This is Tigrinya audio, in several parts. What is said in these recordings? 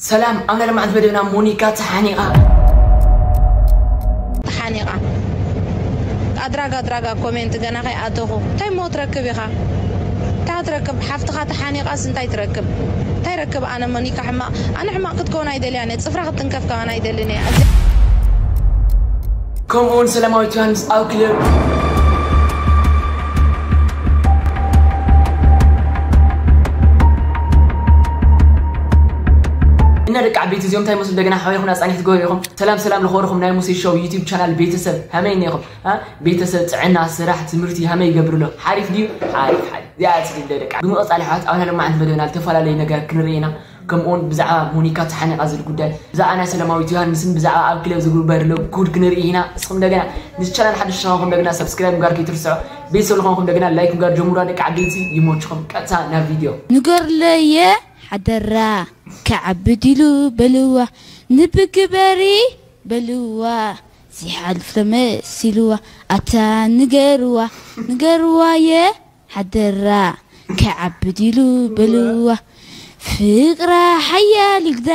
ሰላም፣ ኣብ ናይ ሎማዓንቲ መደብና ሞኒካ ተሓኒቓ። ተሓኒቓ። ኣድራጋ፣ ኣድራጋ ኮሜንት ገና ከይኣተኹ። እንታይ እሞ ትረክብ ኢኻ? እንታይ ትረክብ? ሓፍትኻ ተሓኒቓስ እንታይ ትረክብ? እንታይ ረክብ? ኣነ ሞኒካ ሕማቕ፣ ኣነ ሕማቕ ክትከውን ኣይደልያን እየ። ጽፍራ ክትንከፍ ከማን ኣይደልን እየ። ከምኡውን ሰላማዊት ዮሃንስ ኣብ ክለብ። እና ደቂ ዓበይቲ እዚኦም እንታይ መስሉ እንደገና ሓቢርኩም ኣጻኒሕ ትገብሩ ኢኹም። ሰላም ሰላም ለኸወርኹም ናይ ሙሴ ሾው ዩቲዩብ ቻናል ቤተሰብ፣ ሃመይ እኒኹም? አ? ቤተሰብ፣ ጥዕና፣ ስራሕ፣ ትምህርቲ ሃመይ ይገብር ኣሎ? ሓሪፍ ድዩ? ሓሪፍ፣ ሓሪፍ። እዚኣ ጽድል ደቂ። ብምቕጻል ኣሕዋት፣ ኣብ ናይ ሎማዓንቲ መደብና ዝተፈላለዩ ነገር ክንርኢ ኢና። ከምኡውን ብዛዕባ ሞኒካ ተሓኒቓ ዝብል ጉዳይ፣ ብዛዕባ ናይ ሰላማዊት ዮሃንስን ብዛዕባ ኣብ ክለብ ዝግበር ዘሎ ጉድ ክንርኢ ኢና። ንስኹም እንደገና ንዚ ቻናል ሓድሽ ዝኾንኩም እንደገና ሰብስክራይብ ምግባር ከይትርስዑ። ቤተሰብ ዝኾንኩም እንደገና ላይክ ምግባር ጀምሩ። ደቂ ዓበይቲ ይሞችኹም። ቀጥታ ናብ ቪድዮ። ንገርለየ ሓደራ ክዓቢ ድሉ በልዋ፣ ንብግበሪ በልዋ፣ ሲሓልፍ ተመሲልዋ፣ ኣታ ንገርዋ፣ ንገርዋየ ሓደራ ክዓቢ ድሉ በልዋ፣ ፍቕራ ሓያል ይግዳ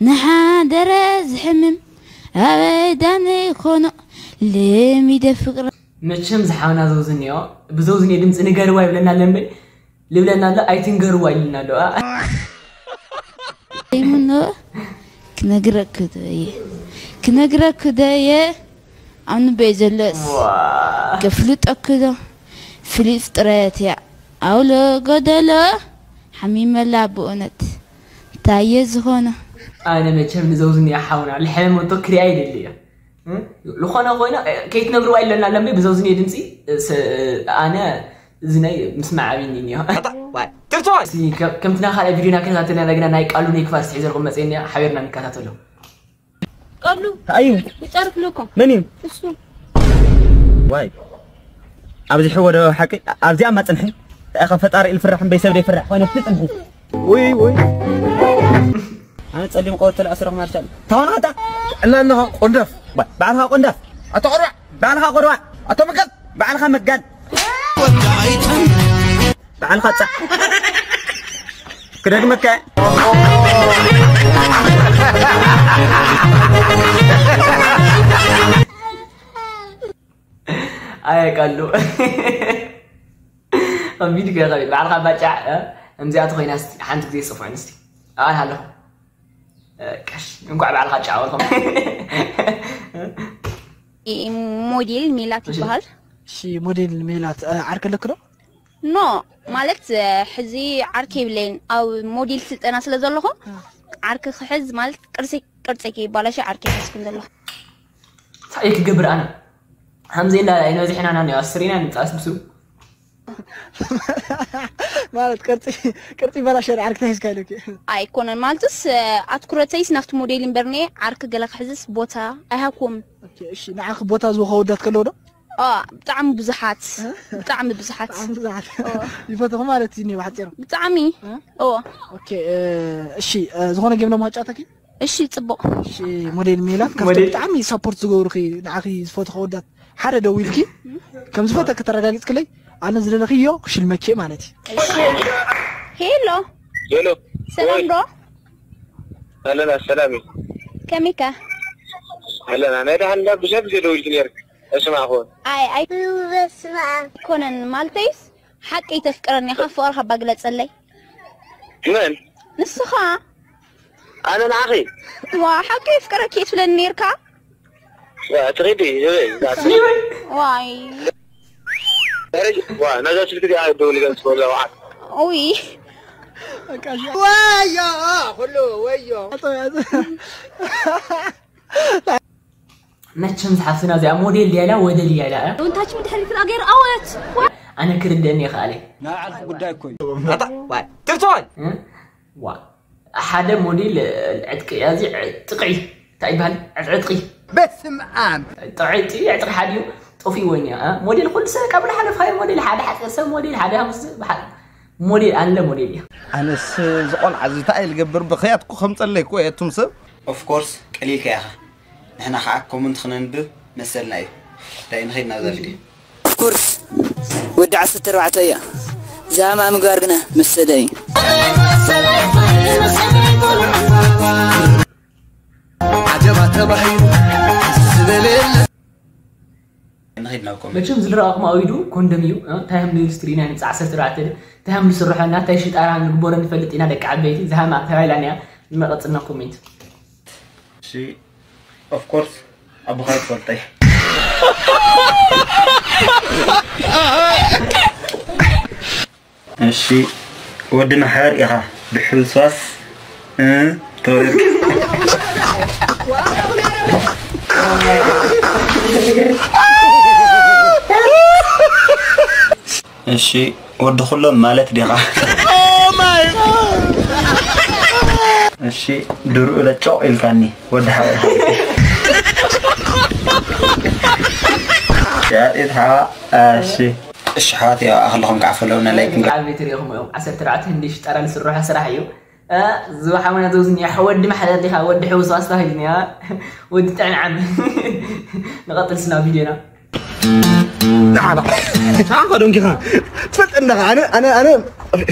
ንሓደረ ዝሕምም፣ ኣበይ ዳነ ይኾኖ ለሚደ ፍቕራ። መቸም ዝሓውና ዘውዝንዮ፣ ብዘውዝንዮ ድምፂ ንገርዋ ይብለና ኣሎ እምበር፣ ልብለና ኣሎ፣ ኣይትንገርዋ ኢልና ኣሎ። አ? ዘይምኖ ክነግረክ ዶ እየ፣ ክነግረክ ዶ እየ፣ ኣብ ንበይ ዘሎስ ዋ። ከፍልጠክ ዶ? ፍሉይ ፍጥረት እያ፣ ኣውሎ ጎደሎ፣ ሓሚመላ ብእውነት፣ እንታይ እየ ዝኾኖ? ኣነ መቸም ንዘውዝንዮ ሓውና፣ ልሕመመቶ ክሪኣ ይደሊ እየ። እ? ዝኾነ ኮይነ፣ እ፣ ከይትነግርዋ ኢለና ለምበይ ብዘውዝንዮ ድምፂ፣ እ፣ ስ-፣ ኣነ እዚ ናይ ምስማዕ ኣብኒ እኒኦ። ኣታ፣ ዋይ፣ ትርትዋይ! እስቲ ከ-፣ ከምቲ ናይ ካልኣይ ቪድዮና ከይተኸታተልና እንደገና ናይ ቃሉ ናይ ክፋል እስቲ ሒዘልኩም መፅእ እኒኦ፣ ሓቢርና ንከታተሎ። ቀብሉ፣ ኣዩ። ይጨርፍ ልኮ። መን እዩ? እሱ። ዋይ። ኣብዚ ሕወ ዶ ሓቂ? ኣብዚኣ ማፅንሒ። እንታይ ከም ፈጣሪ ኢልፍራሕ እምበይ ሰብ ደይፍራሕ። ኮይነ ፍፅምሒ። ውይ፣ ውይ። ኣነ ጸሊም ቆርተ ለኣስረኹም ኣልቻል። ታውን ኣታ? ዕላ ኣለኻ ቆንዳፍ። ባ-፣ ባዕልኻ ቆንዳፍ። ኣታ ቆርባዕ። ባዕልኻ ቆርባዕ። ኣታ መጋል። ባዕልኻ መጋል። ባዕልኻ ጻ-፣ ክደግመካ። ኣየ ቃሉ። ከቢድ ገ-፣ ከቢድ። ባዕልኻ ባጫዕ፣ እ? ከምዚኣ ተኾይና እስቲ፣ ሓንቲ ግዜ ጽፉዕን እስቲ። ኣይ ሃለኹ። እ፣ ቀሽ፣ እንኳዕ ባዕልኻ ጫወትኩም። ሞዴል ሜላት እሺ። ይበሃል። እሺ፣ ሞዴል ሜላት፣ እ፣ ዓርኪ ኣለኪ ዶ? ኖ፣ ማለት፣ እ፣ ሕዚ ዓርኪ የብለይን። ኣብ ሞዴል ስልጠና ስለ ዘለኹ፣ እ። ዓርኪ ክሕዝ ማለት ቅርሲ፣ ቅርጺ ከይባላሽ ዓርኪ ይሕዝኩን ዘለኹ። እንታይ ክገብር ኣነ? ሃምዘይ እንዳ ኣይንበዝሕ ኢና፣ ናኒ ኣስር ኢና ንምጻእስ ብስሩ። ማለት ቅርጺ፣ ቅርጺ በላሸ ዓርኪ ተሒዝካ ኢለኪ። ኣይኮነን፣ ማለትስ፣ ኣትኩረተይስ ናብቲ ሞዴል እምበር፣ እኔ ዓርኪ ገለ ክሕዝስ ቦታ ኣይሃብኩዎምን። ኦኬ፣ እሺ፣ ንዓኺ ቦታ ዝወሃወዳት ከለዉ ዶ? ኦ፣ ብጣዕሚ ብዙሓት፣ እ? ብጣዕሚ ብዙሓት። ብጣዕሚ ብዙሓት። ኦ። ይፈትኹ ማለት እዩ፣ እኔ ብሓጺሩ። ብጣዕሚ። እ? ኦ። ኦኬ፣ እ፣ እሺ፣ እ፣ ዝኾነ ጌም ዶ ማጫወተኪ? እሺ፣ ጽቡቕ። እሺ፣ ሞዴል ሜላት፣ ካብቶም ሞዴል። ብጣዕሚ ሳፖርት ዝገብሩኺ፣ ንዓኺ ዝፈትኹ ኣወዳት ሓደ ደዊልኪ፣ ከም ዝፈተኪ ተረጋጊጽክለይ፣ ኣነ ዝደለኽዮ ክሽልመኪ ማለት እዩ። እሺ። ሄሎ። ሄሎ። ሰላም ዶ? ኣለና፣ ሰላም እዩ። ከመይከ? ኣለና፣ ናይ ደሓን እንዳ ብዙሕ ግዜ ደዊልኪ ነይርኪ። እስማዕ፣ ኾን። ኣይ፣ ኣይ። በስመ ኣብ። ኣይኮነን፣ ማለተይስ፣ ሓቀይ ተፍቅረኒ ኢኻ፣ ፍቕርኻ እባ ግለጸለይ። መን? ንስኻ። ኣነ ንዓኺ? ዋ፣ ሓቂ የፍቅረኪ እየ ትብለኒ ነይርካ? ዋ፣ ትኺዲ፣ ህበይ፣ እዛ ስልኪ። ዋይ። ዋ፣ ነዛ ስልኪ እዚኣ ደውል ገጽ ወላ ዋዓት። ኡይ። በቃ፣ እሺ። ወዮ፣ ኩሉ ወዮ። መቸም ዝሓፍትና እዚኣ ሞዴል ድያ ኢላ ወደል እያ ኢላ፣ እ? ዶንታች ምን ድሕሪት ራገር ኣወት። ኣነ ክርደኒ ይኽኣለ። ናይ ዓርኪ ጉዳይ እኮ እዩ። ኣታ፣ ዋይ፣ ትርትዋይ! እ? ዋ፣ ሓደ ሞዴል፣ እ፣ ዕጥቂ፣ እዚ ዕጥቂ፣ እንታይ ይበሃል? ዕጥ-፣ ዕጥቂ። በስመ ኣብ! ጥዑይ፣ ጥዑይ ዕጥቂ ሓዲኡ ጠፊኡ ወይኒ፣ እ? ሞዴል ኩሉ ሰብ ካብ ዝሓለፍካዮ ሞዴል ሓደ ሓፂር ሰብ ሞዴል፣ ሓደ ሃሙስ ሰብ፣ ብሓ-፣ ሞዴል ኣለ ሞዴል እዩ። ኣነስ እዚ ቆልዓ እዚ እንታይ ልገብር? ብኽያት እኮ ከምፀለይ እኮ እየ፣ እቱም ሰብ። ኦፍ ኮርስ፣ ቀሊልካ ኢኻ። ንሕና ከዓ ኮመንት ክነንብብ መሰልና እዩ። እንታይ ንኸይድ ናብዛ ቪድዮ። ኦፍ ኮርስ፣ ወዲ ዓሰርተ ኣርባዕተ እያ። ዛማ ምግባር ግና መሰለ እዩ። መቸም ዝረኣኹም ኣዊዱ ኮንደም እዩ። እንታይ ሃም ንብል ስትሪና ንብፃዕ ዓሰርተ ኣርባዕተ እንታይ ሃም ንስርሖ እና እንታይ ሽጣራ ንግበሮ ንፈልጥ ኢና ደቂ ዓበይቲ። ዝሃማ ተባሂላን እያ። ንመቐፅልና ኮሜንት። እሺ ኦፍ ኮርስ ኣቦኻ ትፈልጠይ። እሺ ወዲ መሓር ኢኻ ብሕልሷስ ተወሪርካ። እሺ ወዲ ኩሎም ማለት ዲኻ? እሺ ድርኡ ለጨቕ ኢልካኒ ወዲ ሓወይ። ሸያጢት ሓዋ። እሺ እሺ ሓዋት ያው ኣኽልኹም ክዓፈለውና ላይክ ዓበይቲ ሪኢኹም እዮም ዓሰርተ ኣርባዕተ ህንዲ ሽጣራ ዝስርሖ ስራሕ እዩ። ዝባሓሙና ዘውዝኒ ወዲ ማሕለል ዲኻ ወዲ ሕውስ ኣስተባሂልኒ ወዲ ጥዕንዓም። ንቐጥል ስና ቪድዮና። ንዓና ሰዓኻ ዶንኪኻ ትፈልጥ ኣለኻ። ኣነ ኣነ ኣነ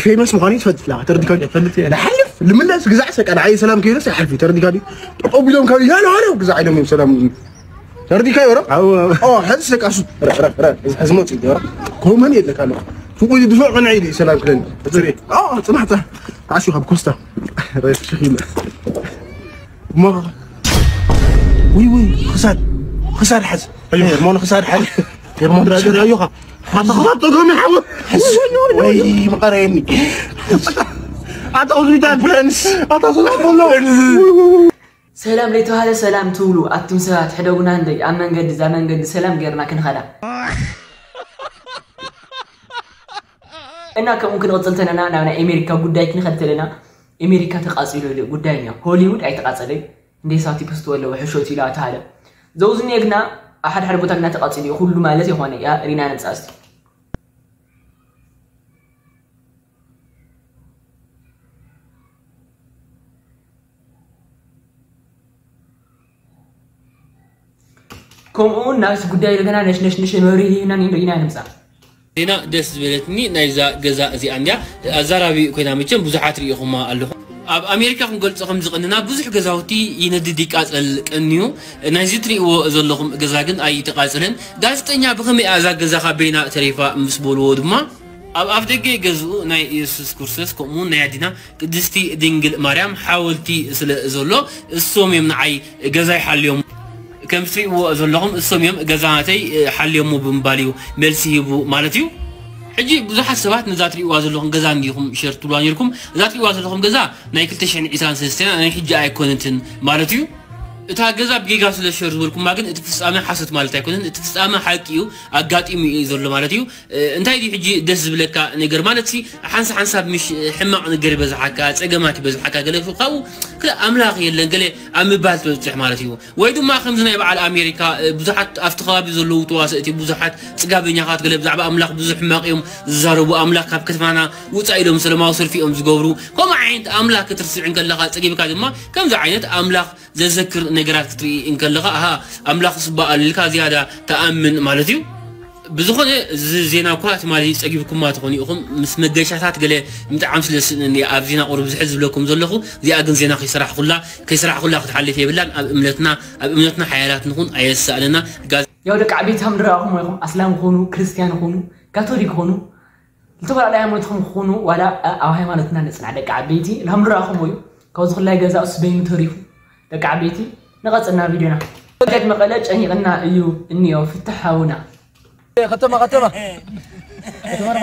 ፌመስ ምዃኑ ትፈልጥ ኣለኻ። ተረዲካ ፈልጥ እየ። ንሓልፍ ንምለስ ግዛዕ ሰቀ ንዓይ ሰላም ከይደስ ይሓልፍ እዩ። ተረዲካ ድዩ? ጠጠው ቢሎም ካብ ያለ ዋለው ግዛዕ ኢሎም እዮም ሰላም። ተረዲካ ይወረ? ኣዎ። ኦ ሕዚ ሰቀ ኣሱ። ረ ረ ረ ሕዚ መጽእ ይወረ። ኮመን የለካ ነው። ፉቁ ድፎዕ ቀንዐ ኢሉ ሰላም ክለኒ። ትሪ። ኦ ጽናሕታ። ኣሹ ካብ ኮስታ። ረ ሽኺና። እሞ ውይ ውይ ክሳድ ክሳድ ሓዝ። ሞን ክሳድ ሓዝ። የሞን ራገር ኣዮኻ። ኣታ ክሳድ ጸገም ይሓወ። ወይ መቐረየኒ። ኣታ ሆስፒታል ፍረንስ። ኣታ ሰላም ብሎ። ሰላም ለይተባህለ ሰላም ትብሉ ኣቱም ሰባት ሕደጉና እንደይ ኣብ መንገዲ እዛ መንገዲ ሰላም ጌርና ክንኸዳ። እና ከምኡ ክንቕጽል ተለና ናብ ናይ ኣሜሪካ ጉዳይ ክንኸድ ተለና ኣሜሪካ ተቃጺሉ ኢሉ ጉዳይ እኒኦ። ሆሊውድ ኣይተቃጸለይ። እንዴ ሳቲ ክስቶ ኣለዎ ሕሾት ኢላ ተሃለ። ዘውዝኔ ግና ኣብ ሓደ ሓደ ቦታ ግና ተቃጺሉ እዩ ኩሉ ማለት ይኾነ እያ ሪና ነጻ እስቲ። ከምኡ እውን ናብቲ ጉዳይ እንደገና ነሽነሽነሽ መብርሂ ሂብና ኢና ንምፃእ። ዜና ደስ ዝበለትኒ ናይዛ ገዛ እዚኣ እንድያ ኣዛራቢ ኮይና፣ መቸም ብዙሓት ርኢኹማ ኣለኹም። ኣብ ኣሜሪካ ክንገልጾ ከም ዝቐንና ብዙሕ ገዛውቲ ይነድድ ይቃጸል ቀንዩ፣ ናይዚ ትርእይዎ ዘለኹም ገዛ ግን ኣይተቓጸለን። ጋዜጠኛ ብኸመይ እያ እዛ ገዛኻ በይና ተሪፋ ምስ በልዎ ድማ ኣብ ኣፍደገ ገዝኡ ናይ ኢየሱስ ክርስቶስ ከምኡውን ናይ ኣዲና ቅድስቲ ድንግል ማርያም ሓወልቲ ስለ ዘሎ እሶም እዮም ንዓይ ገዛይ ሓልዮም። ከም ትሪእዎ ዘለኹም እሶም እዮም ገዛ ናተይ ሓልዮሞ ብምባል እዩ መልሲ ሂቡ ማለት እዩ። ሕጂ ብዙሓት ሰባት ነዛ ትሪእዋ ዘለኹም ገዛ እንዲኹም ሸር ትብልዋ ነይርኩም። እዛ ትሪእዋ ዘለኹም ገዛ ናይ ክልተ ሽሕን ዕስራን ሰለስተን ናይ ሕጂ ኣይኮነትን ማለት እዩ። እታ ገዛ ብጌጋ ስለ ሸር ዝበልኩማ ግን እቲ ፍጻመ ሓሶት ማለት ኣይኮነን። እቲ ፍጻመ ሓቂ እዩ፣ ኣጋጢሙ እዩ ዘሎ ማለት እዩ። እንታይ ድዩ ሕጂ ደስ ዝብለካ ነገር ማለት ሲ ሓንሳ ሓንሳብ ምሽ ሕማቕ ነገር ይበዝሓካ፣ ጸገማት ይበዝሓካ፣ ገለ ካብኡ ክለ ኣምላኽ የለን ገለ ኣብ ምባል ትበጽሕ ማለት እዩ። ወይ ድማ ከምዚ ናይ በዓል ኣሜሪካ ብዙሓት ኣብቲ ከባቢ ዘለዉ ተዋሰእቲ ብዙሓት ጽጋበኛታት ገለ ብዛዕባ ኣምላኽ ብዙሕ ሕማቕ እዮም ዝዛረቡ፣ ኣምላኽ ካብ ከተማና ውጻእ ኢሎም ሰለማዊ ሰልፊ እዮም ዝገብሩ። ከምኡ ዓይነት ኣምላኽ ክትርስዕ እንከለኻ ጸጊብካ ድማ ከምዚ ዓይነት ኣምላኽ ዘዘክር ነገራት ክትርኢ እንከለኻ ኣሃ ኣምላኽ ስባእ ኣሎ ኢልካ ዝያዳ ትኣምን ማለት እዩ። ብዝኾነ እዚ ዜና እኳ ትማሊ ጸጊብኩማ ትኾኑ ኢኹም ምስ መገሻታት ገለ ምጥዓም ስለ ዝስእነኒ እየ ኣብ ዜና ቁሩብ ዝሕል ዝብለኩም ዘለኹ። እዚኣ ግን ዜና ከይሰራሕኩላ ከይሰራሕኩላ ክትሓልፍ የብላን። ኣብ እምነትና ኣብ እምነትና ሓያላት ንኹን ኣየሳእነና። ጋዝ ያው ደቂ ዓበይቲ ከም ንረኣኹም ኢኹም ኣስላም ኾኑ ክርስትያን ኾኑ ካቶሊክ ኾኑ ዝተፈላለዩ ሃይማኖትኩም ክኾኑ ዋላ ኣብ ሃይማኖትና ንጽናዕ ደቂ ዓበይቲ ከም ንረኣኹም እዩ። ካብዚ ኩላይ ገዛ እሱ በይኑ ተሪፉ ደቂ ዓበይቲ ንቐጽልና ቪድዮና። ወደድ መቐለ ጨኒቕና እዩ እንዮ ፍትሕ ሃቡና። ከተማ ከተማ ከተማ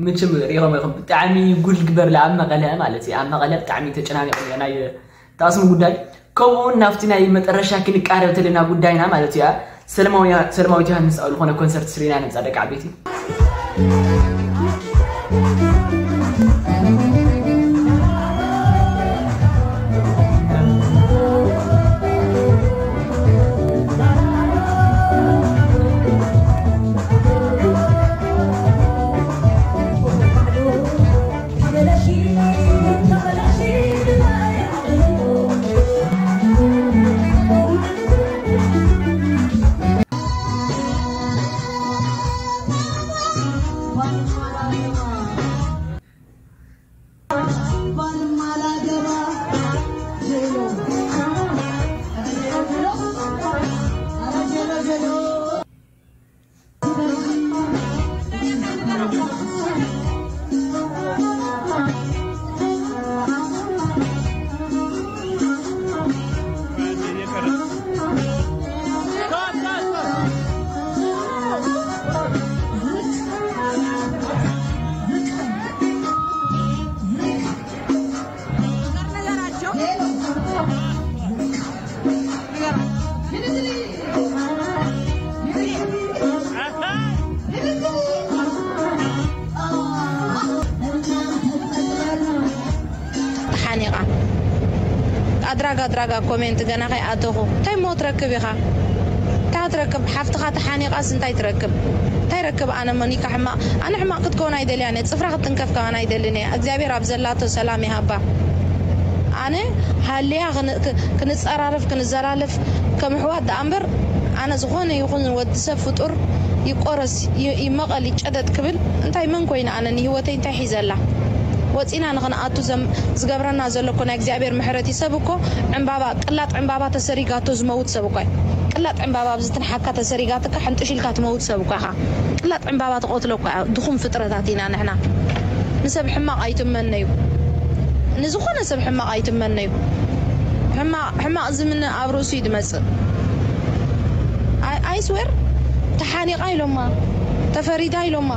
ምችም ሪኦም ኢኹም ብጣዕሚ ጉል ግበር ኣብ መቐለ ማለት እዩ ኣብ መቐለ ብጣዕሚ ተጨናኒቑ ናይ ተኣስሙ ጉዳይ ከምኡውን ናብቲ ናይ መጠረሻ ክንቃረብ ተለና ጉዳይና ማለት እዩ ሰለማዊት ዮሃንስ ኣብ ዝኾነ ኮንሰርት ስሪና ነምፃ ደቂ ዓበይቲ ሓኒቓ ኣድራጋ ኣድራጋ ኮሜንት ገና ከይኣተኹ እንታይ ሞ ትረክብ ኢኻ? እንታይ ትረክብ? ሓፍትኻ ተሓኒቓስ እንታይ ትረክብ? እንታይ ረክብ? ኣነ ሞኒካ ሕማቕ ኣነ ሕማቕ ክትከውን ኣይደልያን እየ። ጽፍራ ክትንከፍ ከማን ኣይደልን እየ። እግዚኣብሔር ኣብ ዘላቶ ሰላም ይሃባ። ኣነ ሃልያ ክን- ክ- ክንጸራረፍ ክንዘላለፍ ከም ኣሕዋት ደኣ እምበር ኣነ ዝኾነ ይኹን ወዲ ሰብ ፍጡር ይቆረስ ይ- ይመቐል ይጨደጥ ክብል እንታይ መን ኮይነ ኣነ ንህይወተይ እንታይ ሒዘላ? ወጺና ንኽንኣቱ ዘም- ዝገብረና ዘሎ እኮ ናይ እግዚኣብሔር ምሕረት እዩ። ሰብ እኮ ዕምባባ ቅላጥ ዕምባባ ተሰሪጋቶ ዝመውት ሰብ እኮ እዩ። ቅላጥ ዕምባባ ኣብዚ ትንሓካ ተሰሪጋትካ ሕንጥሽ ኢልካ ትመውት ሰብ እኮ ኢኻ። ቅላጥ ዕምባባ ትቐትሎ እኮ እያ። ድኹም ፍጥረታት ኢና ንሕና። ንሰብ ሕማቕ ኣይትመነዩ። ንዝኾነ ሰብ ሕማቕ ኣይትመነዩ። ሕማቕ ሕማቕ ዝምነ ኣብ ርእሱ እዩ ዝመጽእ። ኣይ- ኣይስዌር ተሓኒቓ ኢሎማ ተፈሪዳ ኢሎማ